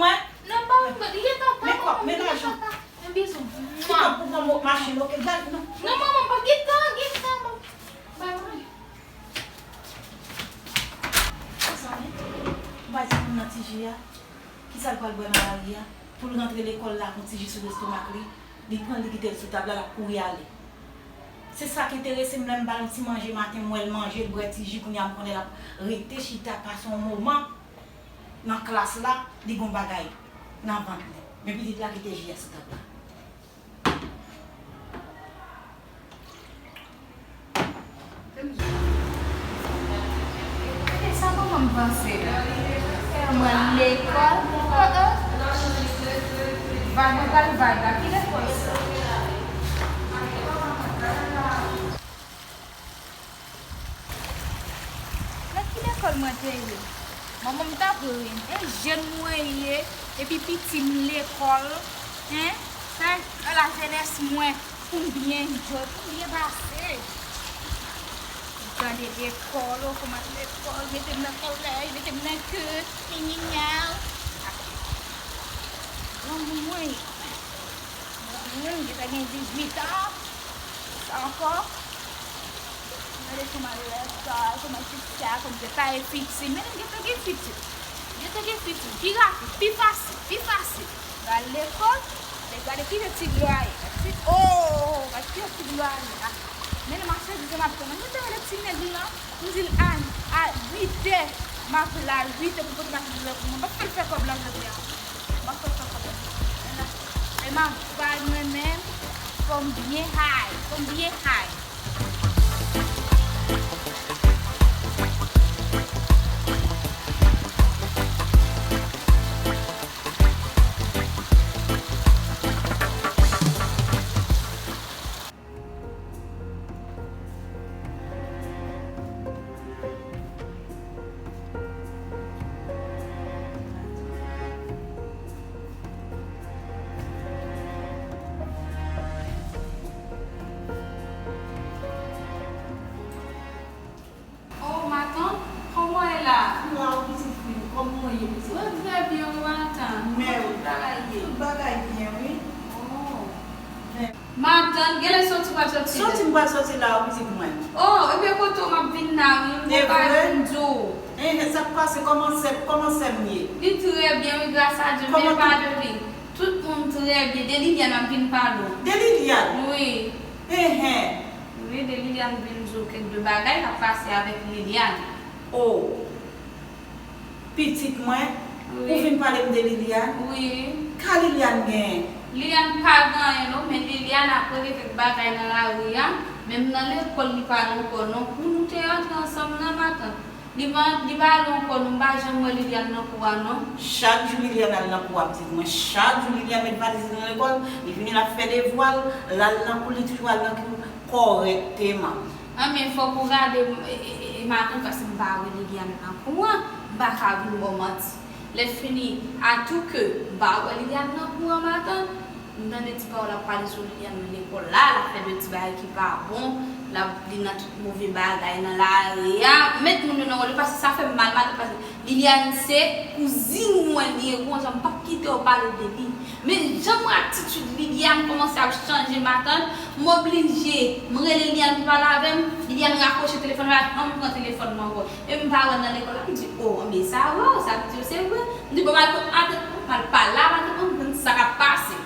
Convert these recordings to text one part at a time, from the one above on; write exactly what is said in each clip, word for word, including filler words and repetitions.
Mwen? Non, pa mwen, li gentan pa, men kòb, men lajan. Yon bizou. Ki kòb pou pran mo-, machin, oke, gad, non. Non, manman, pa gentan, gentan, bon. Bay mwen. Mezanmi, m bay timoun nan ti ji a. Kisa l pral bwè nan lari a? Pou l rantre lekòl la ak yon ti ji sou lestomak li, li pran l, li kite l sou tab la, l ap kouri ale. Se sa k enterese m, lè m ba l yon ti manje maten, m wè l manje, l bwè ti ji, kounye a m konnen l ap rete chita pase yon moman nan klas la, li gen yon bagay nan vant li. Men pitit la kite ji a sou tab la. E sa manman m panse la? Fè mwen lekòl? Oh, oh. Vag mwen pral vag la. Ki lekòl sa? Nan ki lekòl mwen te ye? Manman m t ap ri m. E jèn mwen ye, epi piti m lekòl. Hen? Sa, lajenès mwen, pou m byen jwe, pou m byen pase. Gade lekòl, o, kòman lekòl, mete m nan kolèj, mete m nan ke, nyanyanyan. Granmoun mwen ye. Granmoun, m gentan gen dizuit an. Sa ankò. Gade kòman lè sa, kòman tout sa, kòm se pa gen fiti. Men nou gentan gen fiti. Gentan gen fiti. Pi rapid, pi fasil, pi fasil. Pral lekòl, men gade ki jan ti dlo a ye. Gade ti, oh, gade ki jan ti dlo a ye. Ah, men nan machandiz yo m ap tann. Mwen te rele ti nèg lan. M di l a, a uit è, m ap vin la uit è pou pote machandiz la pou mwen. M ap fè l fè kòb la jodi a. M ap fè l fè kòb la. E m ap bay mwen menm, fò m byen high, fò m byen high. Oh, matant, kòman w ye la? M la wi, pitit fi m, kòman w ye, pitit fi m? Mwen trè byen wi, matant. Kòman tout bagay ye? Tout bagay byen wi. Oh. Matant, genlè soti w pral soti la? Soti m pral soti la wi, pitit mwen. Oh, ebyen kote w m ap vin la wi, m poko ka vin di w. Enhen, sa k pase, kòman sè, kòman sè m ye? Li trè byen wi, gras a Dye, men pa de li. Tout moun trè byen. De Liliane m ap vin pale w. De Liliane? Wi. Enhen. Wi, de Liliane vin di w kèk de bagay k ap pase avèk Liliane. Oh. Pitit mwen, wi, ou vin pale m de Liliane? Wi. Ka Liliane genyen? Liliane pa gen anyen non, men Liliane ap regle kèk bagay nan lari a. Menm nan lekòl li pa al ankò non. Pou nou te antre ansanm nan, matant. Li pa, li pa al ankò non, m pa janm wè Liliane nan kou a non. Chak jou Liliane al nan kou a, pitit mwen. Chak jou Liliane met valiz li nan lekòl, li vini l ap fè devwa l, l al nan kou, li toujou al nan kou kòrèkteman. Anben, fòk ou gade m, e, e, e, e, matant, paske m pa wè Liliane nan kou an, m pa ka vin ba w manti. Lè fini, atou ke m pa wè Liliane nan kou an, matant, m tande ti pawòl ap pale sou Liliane nan lekòl la, l ap fè de ti bagay ki pa bon, l ap, li nan tout move bagay nan lari a, met moun yo nan wòl yo, paske sa fè m mal, matant, paske Liliane se kouzin mwen li ye, gon jan m p ap kite w pale de li. Men jan m wè atitid Liliane kòmanse ap chanje, matant, m oblije, m rele Liliane pou pale avè m, Liliane rakwoche telefòn la, ann m pran telefòn nan ankò. E m pa wè l nan lekòl la, m di, o, anben sa vre, sa pitit yo se vre. M di, bon, m al, m al pale avè l, m konn sa k ap pase.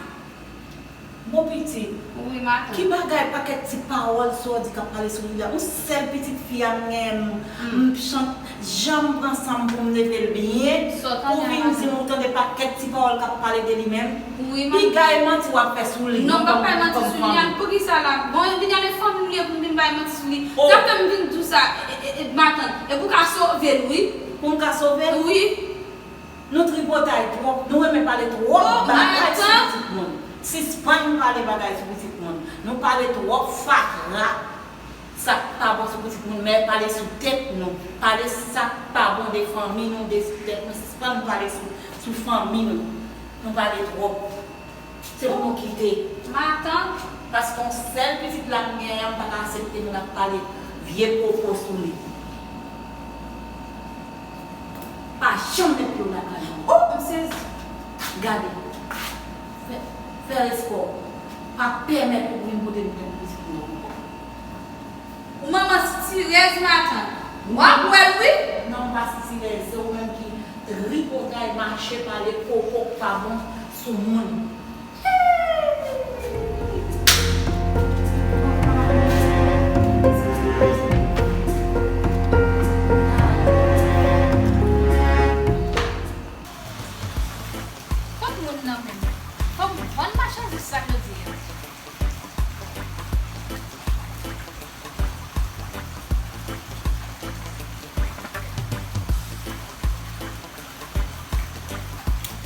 Bon pitit. Wi, matant. Ki bagay pakèt ti pawòl sa w di k ap pale sou Liliane? Yon sèl pitit fi a m genyen, m, m chan-, jan m pran san m pou m leve l byen, pou w vin di m ou tande pakèt ti pawòl k ap pale de li menm? Wi, matant. Piga e manti w ap fè sou li, non, m p ap fè manti sou Liliane. Poukisa la? Bon, Liliane e fanmi m li ye pou m vin bay manti sou li. Sa fè m vin di w sa, e, e, e, matant. E pou w ka sove l, wi. Pou m ka sove l? Wi. Nou tripotay twòp, nou renmen pale twòp bagay sou pitit moun. Sispann pale bagay sou pitit moun. Nou pale twòp fatra. Sa k pa bon sou pitit moun, men pale sou tèt nou. Pale sa k pa bon de fanmi nou, de tèt nou. Sispann pale sou, sou fanmi nou. Nou pale twòp. Se pou nou kite. Matant. Paske yon sèl pitit la m genyen an, m pa ka aksepte moun ap pale vye pwopo sou li. Pa janm met pye w lakay mwen. Oh, m sezi. Gade, fè, fè respè w. Pa pèmèt ou vin pote m kont pitit mwen ankò. Ou manman sitirèz, matant. W ap wè l, wi. Non, m pa sitirèz. Se ou menm ki tripotay, mache pale koko k pa bon sou moun. Kot moun nan menm? Fò m vann machandiz sa k yo di a.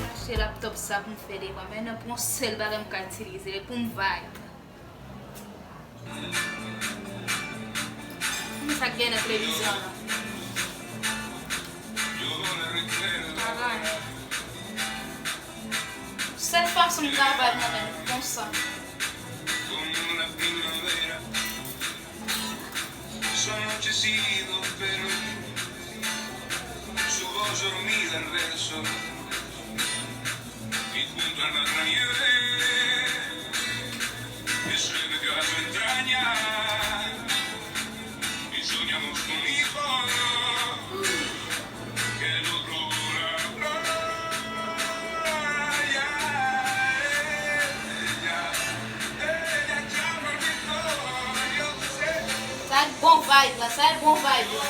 Achte laptòp sa pou m fè devwa, men nan pou yon sèl bagay m ka itilize l, pou m vibe. Sa k gen nan televizyon an? Bagay. Sèl fason m ka vibe mwen menm konsa. Son anochecidos, pero su voz dormida en verso. Y junto al mar la nieve me suena a su entraña. Y soñamos con hijos que nos robó la playa. Ella, ella ya me olvidó, yo sé. Sa e bon vibe la, sa e bon vibe la.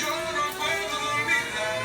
Yo no puedo olvidar.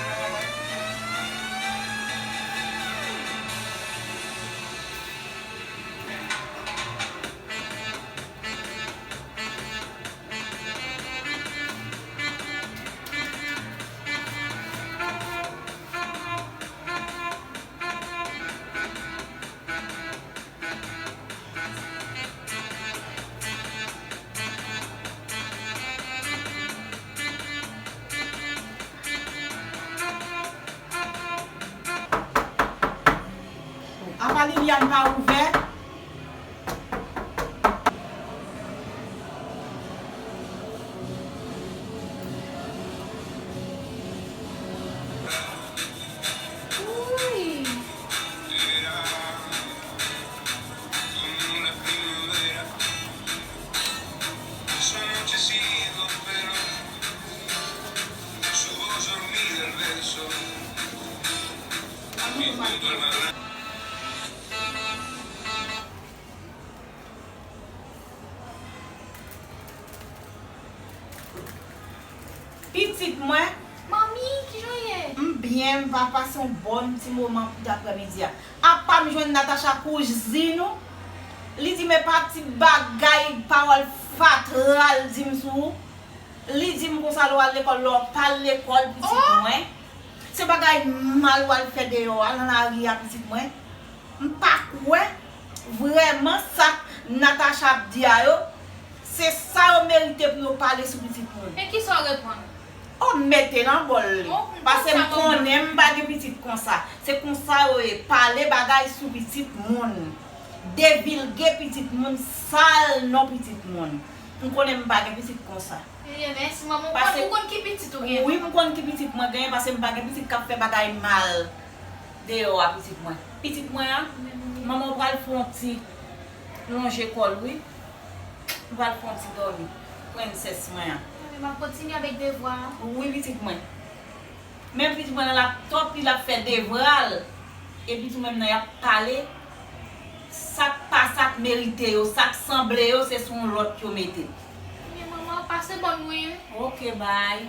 Apa Liliane pa ouvè? Uy. Pitit mwen. Manmi, kijan w ye? M byen, m pa pase yon bon ti moman pou daprè midi a. Apa m jwenn Natacha kouzin ou, li di m e pa ti bagay, pawòl fatra l di m sou ou. Li di m konsa lè w al lekòl, lè w pa al lekòl, pitit mwen. Se bagay mal w al fè deyò a, nan lari a, pitit mwen. M pa kwè vrèman sa Natacha ap di a yo, se sa yo merite pou yo pale sou pitit moun. E kisa w reponn? O, m mete nan bòl li. Paske m konnen m pa gen pitit konsa. Se konsa yo ye, pale bagay sou pitit moun. Devilge pitit moun, sal non pitit moun. M konnen m pa gen pitit konsa. Ebyen, mèsi, manman. Ou konn, ou konn ki pitit ou gen? Wi, m konn ki pitit mwen genyen, paske m pa gen pitit k ap fè bagay mal deyò a, pitit mwen. Pitit mwen an, manman w pral fè yon ti lonje kò l, wi. M pral fè yon ti dòmi. Prensès mwen an. Ebyen, m ap kontinye avèk devwa a. Wi, pitit mwen. Men pitit mwen nan laptòp li, l ap fè devwa l. Epi tou menm nan y ap pale. Sa k pa sa k merite yo, sa k sanble yo, se sou yon lòt yo mete. Ebyen, manman, pase bòn wi. Oke, bay.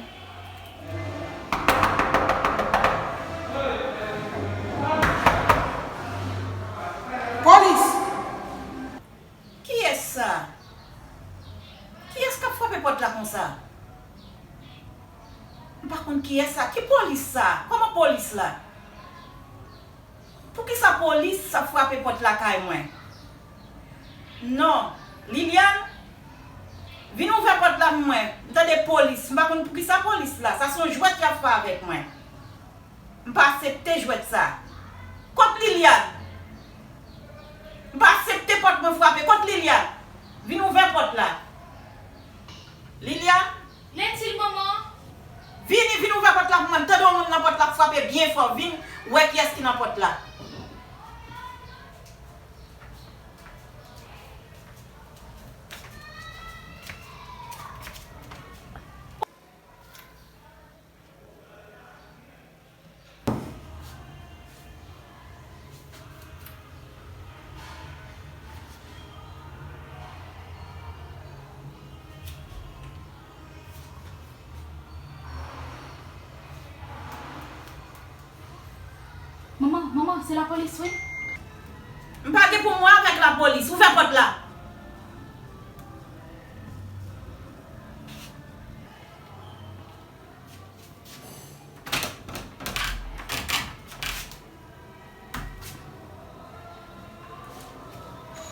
Polis! Kiyès sa? Kiyès k ap frape pòt la konsa? M pa konn kiyès sa. Ki polis sa? Kòman polis la? Poukisa polis ap frape pòt lakay mwen? Non. Liliane, vin ouvè pòt la pou mwen. M tande polis. M pa konn poukisa polis la. Sa se yon jwèt y ap fè avèk mwen. M pa aksepte jwèt sa. Kot Liliane? M pa aksepte pòt mwen frape. Kot Liliane? Vin ouvè pòt la. Liliane? Letil, manman. Vini, vin ouvè pòt la pou mwen. M tande yon moun nan pòt la ap frape. Byen fò, vin wè kiyès ki nan pòt la. Manman, manman, se lapolis, wi. M pa gen pou mwen avèk lapolis. Ouvè pòt la.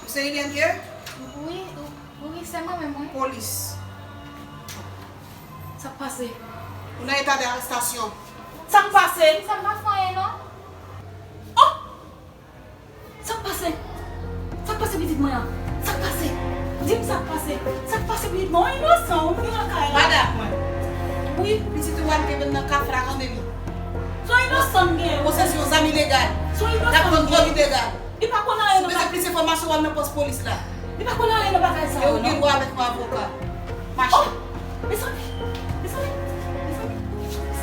Ou se Liliane ke? Wi, wi, se mwen menm, wi. Polis. Sa k pase? Ou nan eta de arestasyon. Sa k pase? Sa m pa fè anyen, non. Oh! Sa k pase? Sa k pase pitit mwen an? Sa k pase? Di m sa k pase. Sa k pase pitit mwen? Ou inosan, ou vin lakay la. Madanm mwen. Wi, pitit ou an kenbe nan kafra kanmenm. Se yon inosan m gen. Posesyon zam ilegal. Se yon inosan m gen. L ap vann dwòg ilegal. Li pa konn anyen nan bagay. Si w bezwen plis enfòmasyon, w al nan pòs polis la. Li pa konn anyen nan bagay sa yo, non. E ou gen dwa avèk yon avoka. Mache. Oh! Mezanmi! Mezanmi! Mezanmi! Mezanmi!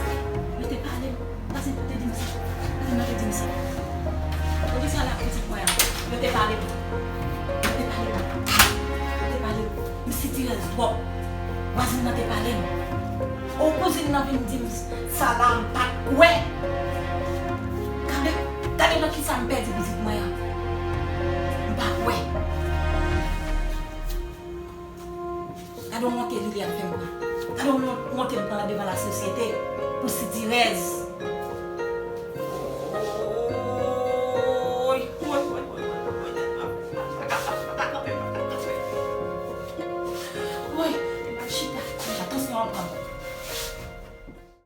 Yo te pale m. Vwazin nan te di m sa. Vwazin nan te di m sa. Ou di sa la pitit mwen an. Yo te pale m. Yo te pale m. Yo te pale m. M sitirèz twòp. Vwazin nan te pale m. O, kouzin nan vin di m sa la, m pa t kwè. Gade, gade nan kisa m pèdi pitit mwen an. M pa kwè. Gade yon wonte Liliane fè m pran. Gade yon wonte m pran devan lasosyete pou sitirèz.